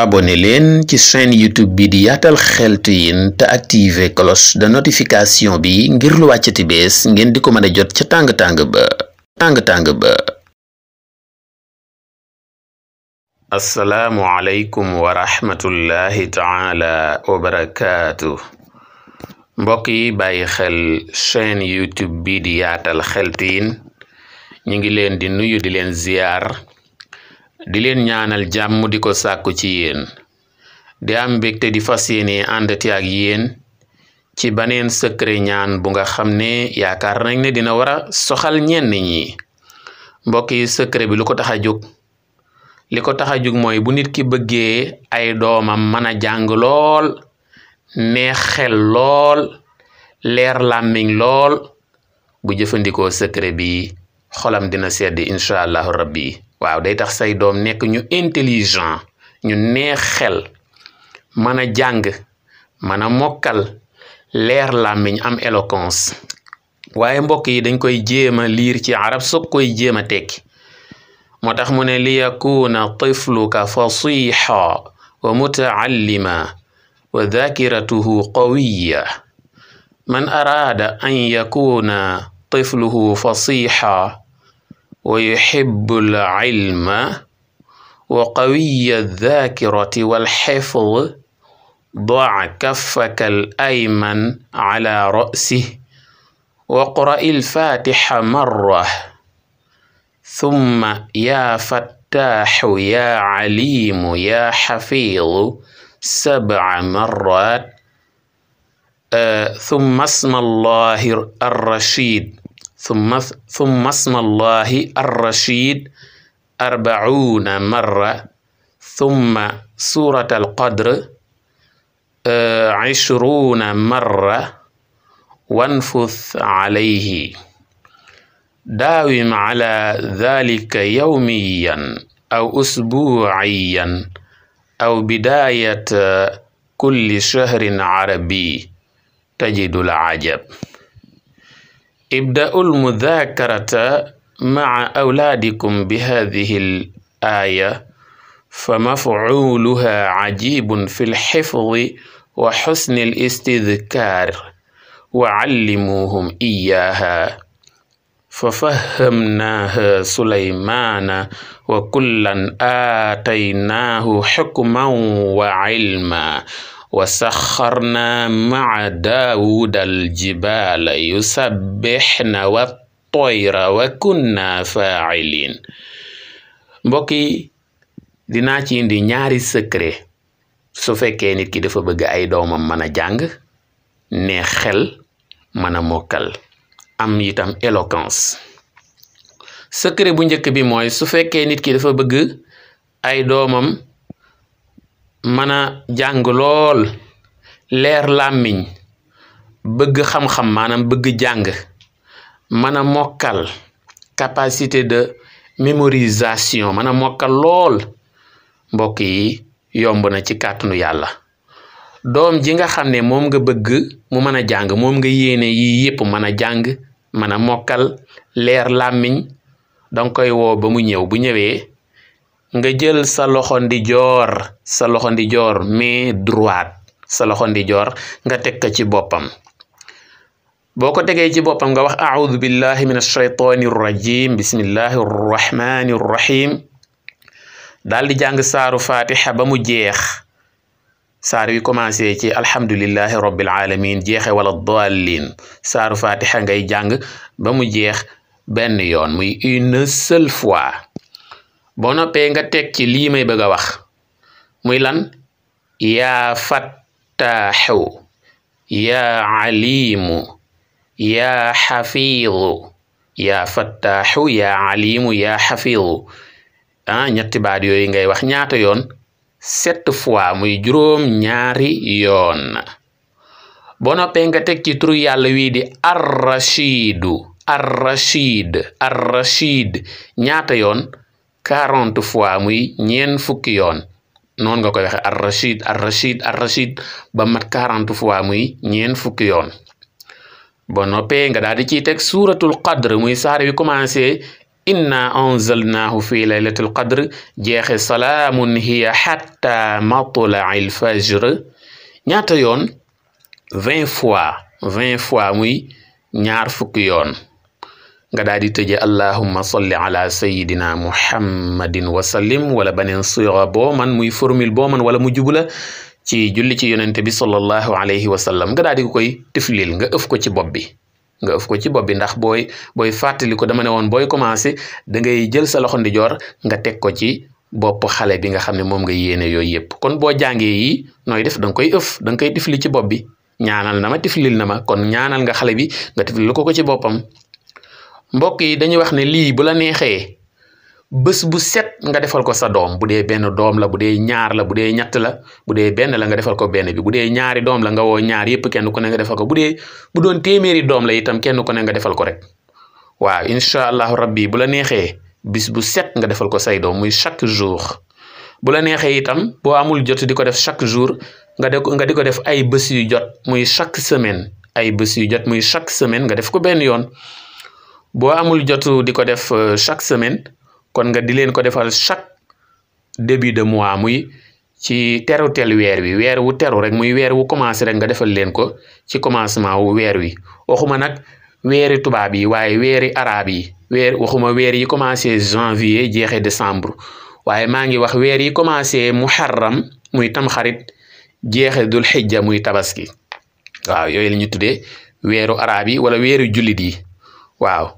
abonné leen ci chaîne YouTube bi di Yaatal Xeltu Yin te activer cloche de notification bi ngir lu wàccati bees ngeen di ko mën a jot ca tàng-tàng ba. assalaamu aleykum wa rahmatullahi taala wa barakaatu. mbokk yi bàyyi xel chaîne YouTube bi di Yaatal Xeltu Yin ñu ngi leen di nuyu di leen ziyaar di leen ñaanal jàmm di ko sàkku ci yéen di am mbégte di fas yéene àndati ak yéen ci baneen secret ñaan bu nga xam ne yaakaar nañ ne dina war a soxal ñenn ñi. mbokk yi secret bi lu ko tax a jóg li ko tax a jóg mooy bu nit ki bëggee ay doomam mën a jàng lool neex xel lool leer làmmiñ lool bu jëfandikoo secret bi xolam dina sedd incha allahu rabbi. waaw day tax say doom nekk ñu intelligent ñu neex xel mën a jàng mën a mokkal leer làmmiñ am éloquence. waaye mbokk yi dañ koy jéem a liir ci arab soog koy jéem a tekki moo tax mu ne li yakuna tifluka fasiha wa mutaallima wa dhakiratuhu qawiya. man araada an yakuna tifluhu fasiha wa yuhibbu al-ilma wa qawiyya adh-dhakirati wal-hifdh ضع كفك الأيمن على رأسه وقرأ الفاتحة مرة ثم يا فتاح يا عليم يا حفيظ 7 مرات ثم اسم الله الرشيد ثم اسم الله الرشيد 40 مرة ثم سورة القدر 20 مرة وانفث عليه. داوم على ذلك يوميا أو أسبوعيا أو بداية كل شهر عربي تجد العجب. ابدأوا المذاكرة مع أولادكم بهذه الآية فمفعولها عجيب في الحفظ وحسن الاستذكار وعلموهم إياها. ففهمناها سليمان وكلا آتيناه حكما وعلما وسخرنا مع داود الجبال يسبحن والطير وكنا فاعلين. mbokk yi dinaa ci indi ñaari secret su fekkee nit ki dafa bëgg ay doomam mën a jàng neex xel mën a mokkal am itam éloquence. secret bu njëkk bi mooy su fekkee nit ki dafa bëgg ay doomam mën a jàng lool leer làmmiñ bëgg xam-xam maanaam bëgg jàng mën a mokkal capacité de mémorisation mën a mokkal lool. mbokk yi yomb na ci kàttanu yàlla. doom ji nga xam ne moom nga bëgg mu mën a jàng moom nga yéene yi yépp mën a jàng mën a mokkal leer làmmiñ danga koy woo ba mu ñëw. bu ñëwee nga jël sa loxo ndijoor main droite sa loxo ndijoor nga teg ko ci boppam. boo ko tegee ci boppam nga wax a'udhu billahi minash shaytanir rajim bismillahir rahmanir rahim daal di jàng saaru fatiha ba mu jeex. saar wi commencé ci alhamdulillahi rabbil alamin jeexe wala dallin. saaru fatiha ngay jàng ba mu jeex benn yoon muy une seule fois. boo noppee nga teg ci lii may bëgg a wax muy lan yaa fattaaxu yaa alimu yaa xafiidu yaa fattaaxu yaa alimu yaa xafiidu. ñetti baat yooyu ngay wax ñaata yoon 7 fois muy juróom ñaari yoon. boo noppee nga teg ci turu yàlla wii di ar-rashid ñaata yoon 40 fois muy 40 yoon. noonu nga koy waxe ar-rashid ba mat 40 fois muy 40 yoon. boo noppee nga daal di ciy teg suuratul qadr muy saar wi commencé inna anzalnaahu fi laylatil qadr jeexe salaamun hiya hatta matla'il fajr ñaata yoon 20 fois muy ñaar fukki yoon nga daal di tëje allahumma salli ala sayidina muhammadin wa sallim wala beneen siga boo man muy formule boo man wala mu jubula ci julli ci yonente bi sallallahu alayhi wa sallam nga daal di koy tiflil nga ëf ko ci bopp bi ndax booy fàttali ko dama ne woon booy commencé da ngay jël sa loxo ndijoor nga teg ko ci bopp xale bi nga xam ne moom nga yéene yooyu yëpp kon boo jàngee yi nooy def da nga koy ëf da nga koy tifli ci bopp bi ñaanal na ma tiflil na ma kon ñaanal nga xale bi nga tiflil ko ci boppam mbokk yi dañuy wax ne lii bu la neexee bés bu set nga defal ko sa doom bu dee benn doom la bu dee ñaar la bu dee ñett la bu dee benn la nga defal ko benn bi bu dee ñaari doom la nga woo ñaar yëpp kenn ku ne nga defal ko bu doon téeméeri doom la itam kenn ku ne nga defal ko rek waaw incha allahu rabbi bu la neexee bis bu set nga defal ko say doom muy chaque jour bu la neexee itam boo amul jot di ko def chaque jour nga di ko def ay bés yu jot muy chaque semaine nga def ko benn yoon boo amul jotu di ko def chaque semaine kon nga di leen ko defal chaque début de mois muy ci terutel weer wu teru rek muy weer wu commencé rek nga defal leen ko ci commencement wu weer wi waxuma nag weeri tubaab yi waaye weeri arab yi waxuma weer yi commencé janvier jeexe décembre waaye maa ngi wax weer yi commencé muharram muy tamxarit jeexe dul xijja muy tabaski waaw yooyu la ñu tuddee weeru arab yi wala weeru jullit yi waaw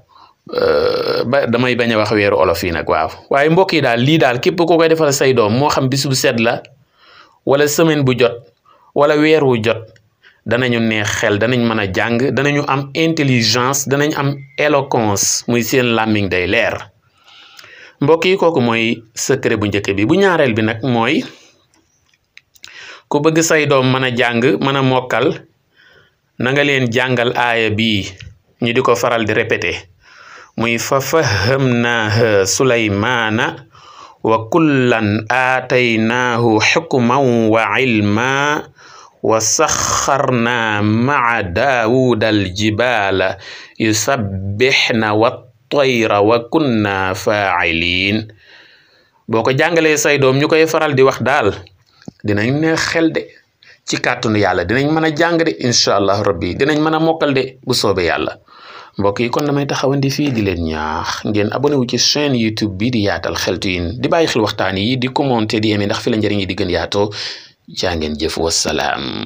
damay bañ a wax weeru olof yi nag waaw waaye mbokk yi daal lii daal képp ko koy defal say doom moo xam bis bu set la wala semaine bu jot wala weer wu jot danañu neex xel danañ mën a jàng danañu am intelligence danañ am éloquence muy seen làmmiñ day leer mbokk yi kooku mooy secret bu njëkk bi bu ñaareel bi nag mooy ku bëgg say doom mën a jàng mën a mokkal na nga leen jàngal aaya bii ñu di ko faral di répété muy fa fahamnaaha Sulaymana wa kullan aataynaahu xukman wa ilma wa saxarna maa daawuda aljibaala yusabbixna wattayra wa kunna faaciliin boo ko jàngalee say doom ñu koy faral di wax daal dinañ ne xel de ci kàttanu yàlla dinañ mën a jàng de incha allah rabbi dinañ mën a mokkal de bu soobee yàlla mbokk yi kon damay taxawandi fii di leen ñaax ngeen abonné wu ci chaîne YouTube bi di yaatal xeltu yin di bàyyi xel waxtaan yi di commenter di aimer ndax fi la njëriñ yi di gën yaatoo jaa ngeen jëf wassalaam